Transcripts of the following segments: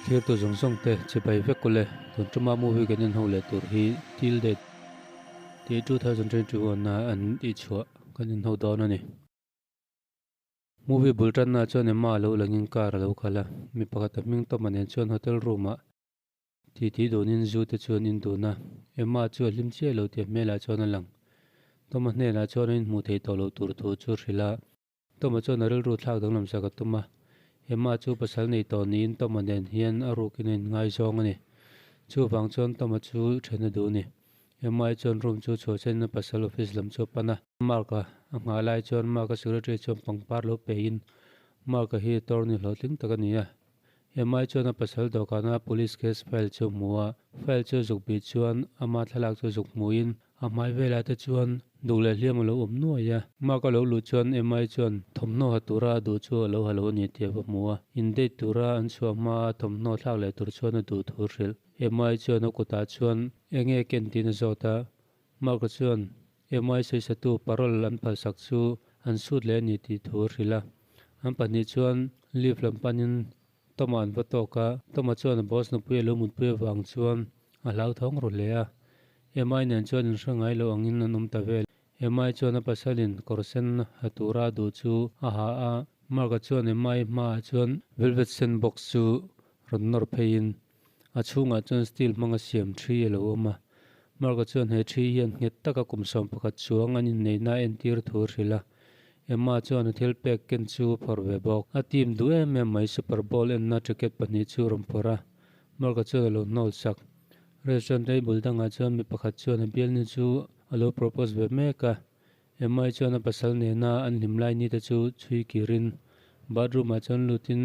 Thirtu zawng zawng te chibai vek ule, tun tuma movie kan en ho leh tur hi Till Death tih 2021 a an tihchhuah kan en ho dawn a ni. Movie bul tanna chuan Emma a lo langin car a lo khalh a, mi pakhat a hming Toma nen chuan hotel room ah titi dunin zu te chu an in dun a, Emma chu a hlim chiah lo tih a hmelah chuan a lang. Toma hnenah chuan a inhmuh theih tawh loh tur thu chu hrilh a, Toma chuan a rilru thlak danglam sak a tum a, Emma chu pasal nei tawh niin Toma nen hian a rukin a inngaizawng a ni. Chuvang chuan Toma chu then a duh a ni. Emma-i chuan room chu chhuah chenin a pasal office lam chu a pan a. Mark-a a nghah lai chuan Mark-a secretary chuan pangpar lo peiin Mark-a hi attorney hlawhtling tak a ni a. Emma-i chuan a pasal dawhkana police case file chu a hmu a, file chu zuk bih chuan ama thlalak chu zuk hmuhin a hmai velah te chuan duk leh hliam a lo awm nuai a. Mark-a lo luh chuan Emma-i chuan thawmhnaw ha tura a duh chu a lo ha lo a ni tih a va hmu a, in date tura an chhuah hmaa thawmhnaw thlak leh tur chuan a duh thu hrilh. Emma-i chuan a kutah chuan eng nge ken tiin a zawt a, Mark-a chuan Emma-i sawisatu parole an phalsak chu an sut leh a ni tih thu a hrilh a. An pahnih chuan lift lam panin Tom-a an va tawk a, Tom-a chuan a boss nupui a lo mutpui avang chuan a hlauthawng ru hle a. Emma-i nen chuan inhre ngai lo angin an awm ta vel. Emma-i chuan a pasalin kawr sen ha tura a duh chu a ha a, Mark-a chuan Emma-i hmaah chuan velvet sen box chu rawn nawr pheiin A chhungah chuan steel hmanga siam thi a lo awm a, Mark-a chuan he thi hian nghet taka kum 11 chuang an inneihna a entir thu a hrilh a, Emma chuan a thil pek ken chu a phawrh ve bawk. A team duh em em mai Super Bowl enna ticket pahnih chu a rawn phawrh a, Mark-a chuan a lo hnawl sak. Restaurant table dangah chuan mi pakhat chuan a bialnu chu a lo propose ve mek a, Emma-i chuan a pasal nena an hlim lai ni te chu chhui kirin bathroom ah chuan lutin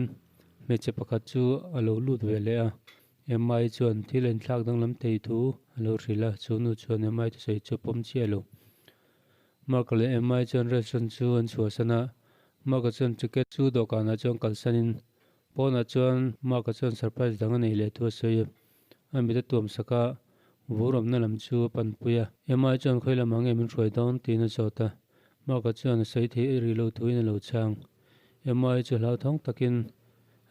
hmeichhe pakhat chu a lo lut ve leh a. Emma-i chuan thil a inthlak danglam thei thu a lo hrilh a, chu nu chuan Emma-i thusawi chu a pawm chiah lo. Mark-a leh Emma-i chuan restaurant chu an chhuahsan a, Mark-a chuan ticket chu dawhkanah chuan kalsanin pawnah chuan Mark-a chuan surprise dang a neih leh thu a sawi a. A mit a tuam sak a, vur awmna lam chu a panpui a. Emma chuan khawi lamah nge min hruai dawn tiin a zawt a. Mark-a chuan a sawi theih rih loh thuin a lo chhang. Emma chu hlauthawng takin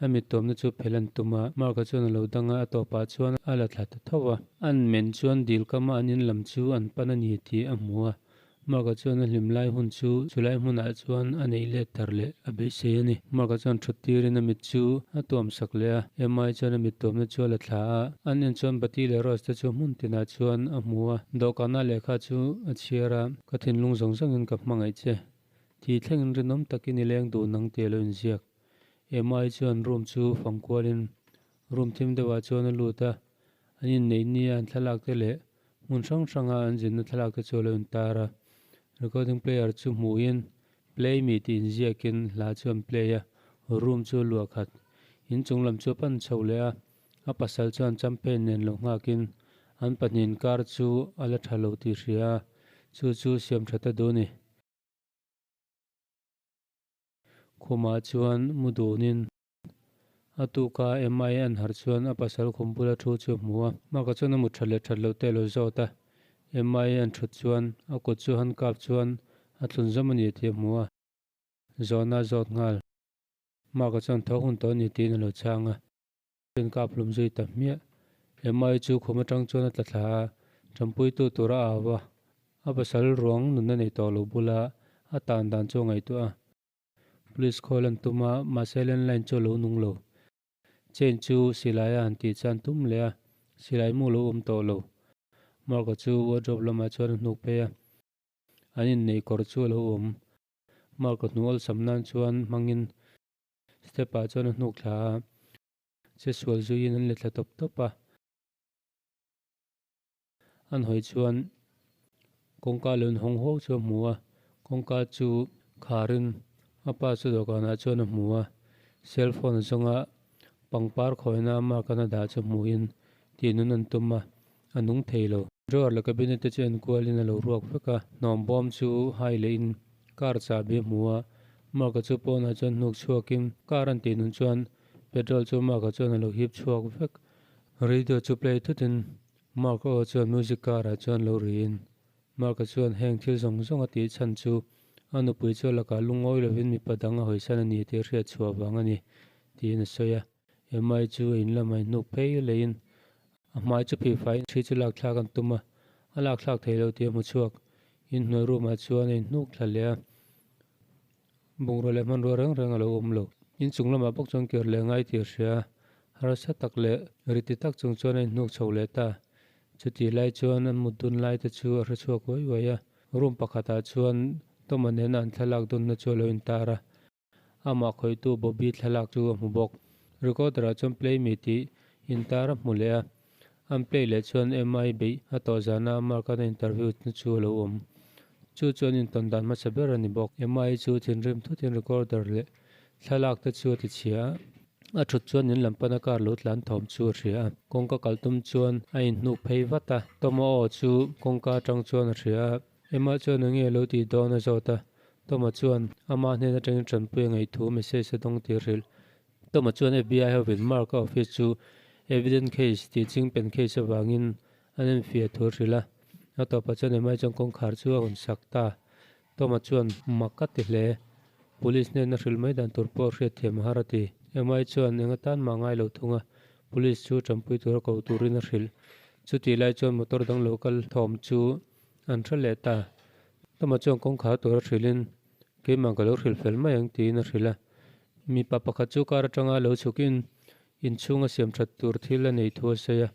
a mit tuamna chu phelh an tum a. Mark-a chuan a lo dang a, a tawpah chuan a la thla ta tho a. An men chuan dil kama an in lam chu an pan a ni tih a hmu a. Mark-a chuan a hlim lai hun chu chulai hmunah chuan a neih let thar leh a beisei a ni. Mark-a chuan thut tirin a mit chu a tuam sak leh a, Emma-i chuan a mit tuamna chu a la thla a. An en chuan Bati leh Rose te chu hmun tinah chuan a hmu a, dawhkana lehkha chu a chhiar a, Ka thinlung zawng zawngin ka hmangaih che. Thi thlengin rinawm takin i leng duh nang tih a lo inziak. Emma-i chuan room chu fang kualin room thim deuhah chuan a lut a, an inneih nia an thlalak te leh Hmun hrang hranga an zinna thlalak te chu a lo intar a, recording player chu hmuhin play me tih inziakin hla chu an play a, room chu a luah khat. Inchung lam chu a pan chho leh a, a pasal chuan champagne nen lo nghakin an pahnih inkar chu a la tha lo tih hria a, chu chu siam tha ta duh a ni. Khumah chuan mu dunin. A tuka MI an harh chuan a pasal khum bula thu chu a hmu a. Mark-a chuan a mut that leh that loh te a lo zawt a. MI an thut chuan a kut chu handcuff chuan a thlun zawm a ni tih a hmu a. Zawhna a zawt nghal. Mark-a chuan tho hun tawh a ni tiin a lo chhang a. Chuan kap hlum zui ta hmiah. MI chu khum atang chuan a tla thla a, tanpuitu tur a au a. A pasal ruang nunna nei tawh lo bula a tan dan chu a ngaihtuah a. Police call an tum a, mahse landline chu a lo nung lo. Chain chu silai a han tih chuan tum leh a, silai mu lo awm tawh lo. Mark-a chu wardrobe lamah chuan a hnuk phei a, an inneih kawr chu a lo awm. Mark-a hnu awlsam nan chuan hmangin step-ah chuan a hnuk thla a, che sual zuiin an let thla tawp tawp a. An hawi chuan kawngka lo inhawng huau chu a hmu a, kawngka chu kharin a pa chu dawhkanah chuan a hmu a, cell phone zawnga pangpar khawina mark an a dah chu hmuhin tih nun an tum a, a nung thei lo. Drawer leh cabinet te chu enkualin a lo ruak vek a, hnawm bawm chu hai lehin car chahbi a hmu a, mark a chu pawnah chuan hnuk chhuakin car an tih nun chuan petrol chu mark a chuan a lo hip chhuak vek. Radio chu play thutin Mark aw chuan music car ah chuan lo riin Mark-a chuan heng thil zawng zawng a tih chhan chu a nupui chu a lakah lungawi lovin mipa dang a hawisan a ni tih a hriat chhuah vang a ni tiin a sawi a. Emma-i chu a in lamah inhnuk phei leiin a hmai chu phih faiin ṭhi chu lak thlak an tum a, a lak thlak thei lo tih a hmu chhuak. Inhnuai room ah chuan a inhnuk thla leh a, bungrua leh hmanrua reng reng a lo awm lo. Inchung lamah bawk chuan kir leh ngai tih a hria a, harsa tak leh riti tak chung chuan a inhnuk chho leh ta. Chutih lai chuan an mut dun lai te chu a hre chhuak uai uai a, room pakhatah chuan Toma nena an thlalak dunna chu a lo intar a. Amah khawihtu Bobby thlalak chu a hmu bawk. Recorder ah chuan play me tih intar a hmu leh a. An play leh chuan MI beih a tawh zana Mark an a interview na chu a lo awm. Chu chuan intawn dan hmasa ber a ni bawk. MI chu thinrim thutin recorder leh thlalak te chu a ti chhia a. A thut chuan in lam pana car lo tlan thawm chu a hria a. Kawngka kal tum chuan a inhnuk phei vat a. Toma aw chu kawngka atang chuan a hria a. Emma chuan eng nge lo tih dawn a zawt a, Toma chuan ama hnen atangin tanpui a ngaih thu message a dawng tir hrilh. Toma chuan FBI hovin Mark-a office chu evidence case tih chingpen case avangin an enfiah thu a hrilh a, a tawpah chuan Emma-i chuan kawngkhar chu a hawn sak ta. Toma chuan mak a ti hle. Police hnena hrilh mai dan tur pawh hriat thiam a har a ti. Emma-i chuan eng atan mah ngai lo thung a, police chu tanpui tura ko turin a hrilh. Chutih lai chuan motor dang lo kal thawm chu An hre leh ta. Tama chuan kawngkhar tura hrilhin, Keimah ka lo hrilh fel mai ang tiin a hrilh a. Mipa pakhat chu kar atanga lo chhukin inchhunga siam that tur thil a nei thu a sawi a.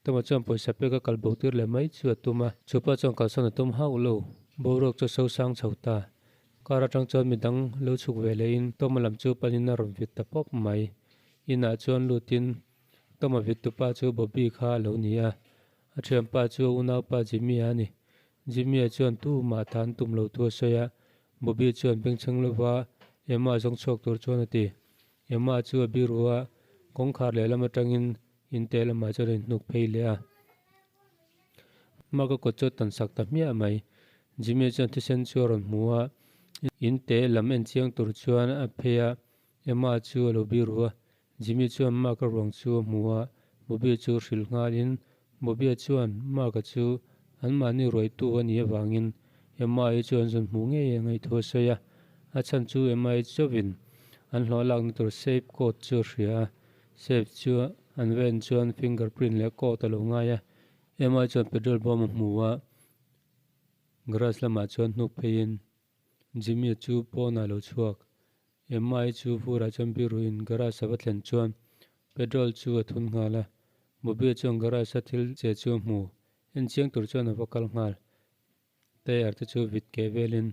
Tama chuan pawisa peka kal bo tir leh mai chu a tum a. Chupa chuan kalsawn a tum hauh lo. Boruak chu a so sang chho ta. Kar atang chuan midang lo chhuk ve lehin Tama lam chu panin a rawn vit ta pawp mai. Inah chuan lutin Tama vittupa chu Bobby kha a lo ni a. A thianpa chu a unaupa Jimmy-a a ni. Jimmy-a chuan tu mah tan tum lo thu a sawi a, Bobby chuan bengchheng lova Emma zawng chhuak tur chuan a ti. Emma chu a biru a, kawngkhar lehlam atangin inte lamah chuan a inhnuk phei leh a. Mark-a kut chu a tan sak ta hmiah mai. Jimmy-a chuan thisen chu a rawn hmu a, inte lam en chiang tur chuan a phei a, Emma chu a lo biru a, Jimmy chuan Mark-a ruang chu a hmu a, Bobby chu hrilh nghalin Bobby-a chuan Mark-a chu anmahni ruaitu a nih avangin Emma-i chu an zawn hmuh ngei a ngaih thu a sawi a. A chhan chu Emma-i chauhin an hlawh lakna tur safe code chu a hria a, safe chu an ven chuan fingerprint leh code a lo ngai a. Emma-i chuan petrol bomb a hmu a, garage lamah chuan hnuk pheiin Jimmy-a chu pawnah a lo chhuak. Emma-i chu vurah chuan biruin garage a va thlen chuan petrol chu a thun nghal a. Bobby-a chuan garage a thil che chu a hmu. En chiang tur chuan a va kal nghal. Tyre te chu vit keh velin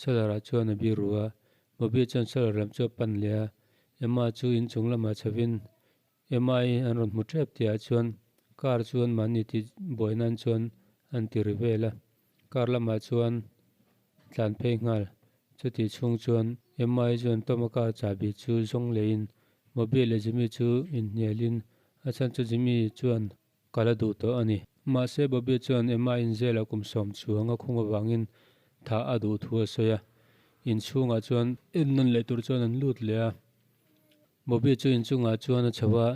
solar ah chuan a biru a. Bobby-a chuan solar lam chu a pan leh a. Emma chu inchung lamah chhovin Emma-i an rawn hmu tep tihah chuan car chu anmahni tih buai nan chuan an ti ri vel a. Car lamah chuan tlan phei nghal. Chutih chhung chuan Emma-i chuan Toma car chahbi chu zawng leiin Bobby leh Jimmy chu inhnialin a chhan chu Jimmy chuan kal a duh tawh a ni. Mahse Bobby chuan Emma inzela kum sawm chuang a khung avangin thah a duh thu a sawi a. Inchhungah chuan ennawn leh tur chuan an lut leh a. Bobby chu inchungah chuan a chho a,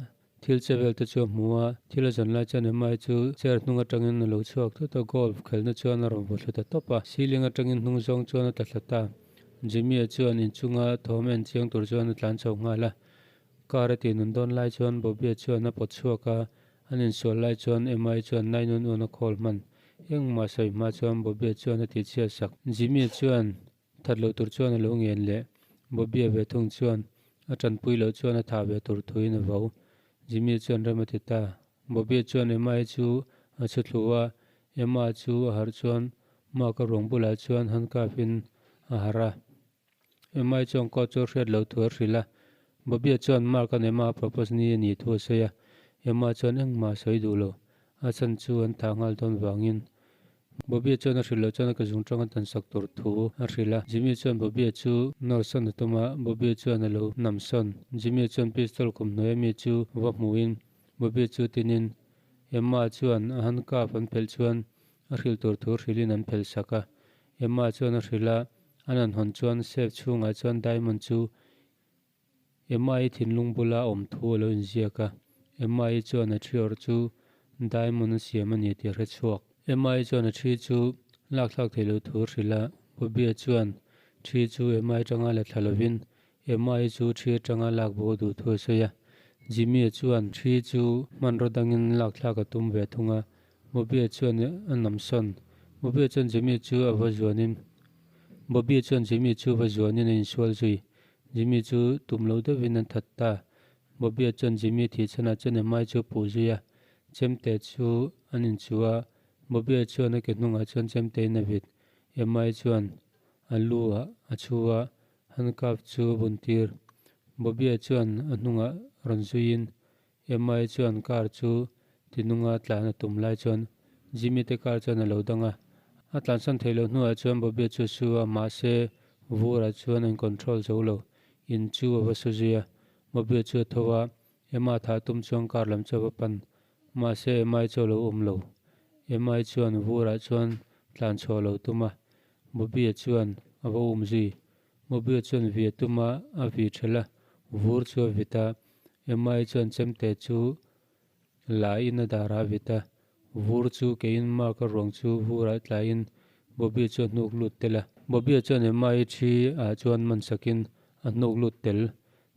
thil che vel te chu a hmu a, thil a zawn lai chuan Emma-i chu chair hnung atangin a lo chhuak thut a, golf khelhna chuan a rawn vaw thlu ta tawp a, ceiling atangin hnung zawng chuan a tla thla ta. Jimmy-a chuan inchunga thawm en chiang tur chuan a tlan chho nghal a, car a tih nun dawn lai chuan Bobby-a chuan a pawt chhuak a, an insual lai chuan Emma-i chuan nine one one a call hman. Engmah sawi hma chuan Bobby-a chuan a tihchhiat sak. Jimmy-a chuan That loh tur chuan a lo ngen leh. Bobby-a ve thung chuan a tanpui loh chuan a thah ve tur thuin a vo. Jimmy chuan rem a ti ta. Bobby-a chuan Emma-i chu a chhu thlu a, Emma chu a harh chuan Mark-a ruang bulah chuan handcuff-in a harh a. Emma-i chuan court chu a hriat loh thu a hrilh a. Bobby-a chuan Mark-a'n Emma a propose ni a nih thu a sawi a. Emma chuan engmah a sawi duh lo. A chhan chu an thah nghal dawn vangin Bobby-a chuan a hrilh loh chuan a ke zung tanga dan sak tur thu a hrilh a. Jimmy chuan Bobby-a chu nawr sawn a tum a, Bobby-a chuan a lo nam sawn. Jimmy chuan pistol kum hnuai ami chu va hmuhin Bobby-a chu tinin Emma chuan a handcuff an phelh chuan a hrilh tur thu hrilhin an phelh sak a. Emma chuan a hrilh a, an han hawn chuan safe chhungah chuan diamond chu Emma-i thinlung bula awm thu a lo inziak a, Emma-i chuan a thi awrh chu diamond a siam a ni tih a hre chhuak. Emma-i chuan a thi chu lakthlak theih loh thu a hrilh a, Bobby-a chuan thi chu Emma-i tanga la thla lovin Emma-i chu thi atanga lak bo duh thu a sawi a. Jimmy-a chuan thi chu hmanraw dangin lak thlak a tum ve thung a. Bobby-a chuan a namsawn. Bobby-a chuan Jimmy chu a va zuanin Bobby-a chuan Jimmy chu va zuanin a insual zui. Jimmy chu tum loh deuhin an that ta. Bobby-a chuan Jimmy thih chhanah chuan Emma-i chu a puh zui a. Chemte chu an inchuh a. Bobby-a chuan a ke hnungah chuan chemte in a vit. Emma-i chuan a lu ah a chhu a, handcuff chu a bun tir. Bobby-a chuan a hnungah rawn zuiin Emma-i chuan car chu tinunga tlan a tum lai chuan Jimmy te car chuan a lo dang a. A tlansan theih loh hnuah chuan Bobby-a chu a su a, mahse vurah chuan a in control zo lo. In chu a va su zui a, Bobby-a chu a tho a, Emma thah tum chuan car lam chu a va pan. Mahse Emma-i chu a lo awm lo. Emma-i chuan vurah chuan tlan chhuah lo tum a, Bobby-a chuan a va um zui. Bobby-a chuan vi a tum a, a vi thelh a, vur chu a vit a. Emma-i chuan chemte chu la in a darah a vit a, vur chu keiin Mark-a ruang chu vurah tlaiin Bobby-a chu a hnuk lut tel a. Bobby-a chuan Emma-i thi ah chuan man sakin a hnuk lut tel.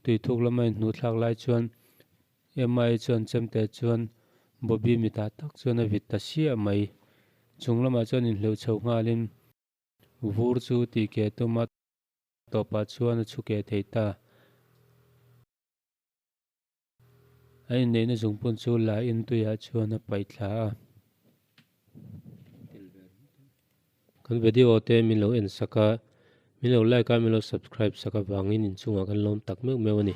Tui thuk lama inhnuh thlak lai chuan Emma-i chuan chemte chuan Bobby mitah tak chuan a vit ta siah mai. Chung lamah chuan inhleuh chho nghalin vur chu tih keh tum a tawpah chuan a chhu keh thei ta. A inneihna zungpun chu la in tuiah chuan a paih thla a. Kan video te min lo en sak a, min lo like a, min lo subscribe sak avangin inchungah kan lawm tak meuh meuh a ni.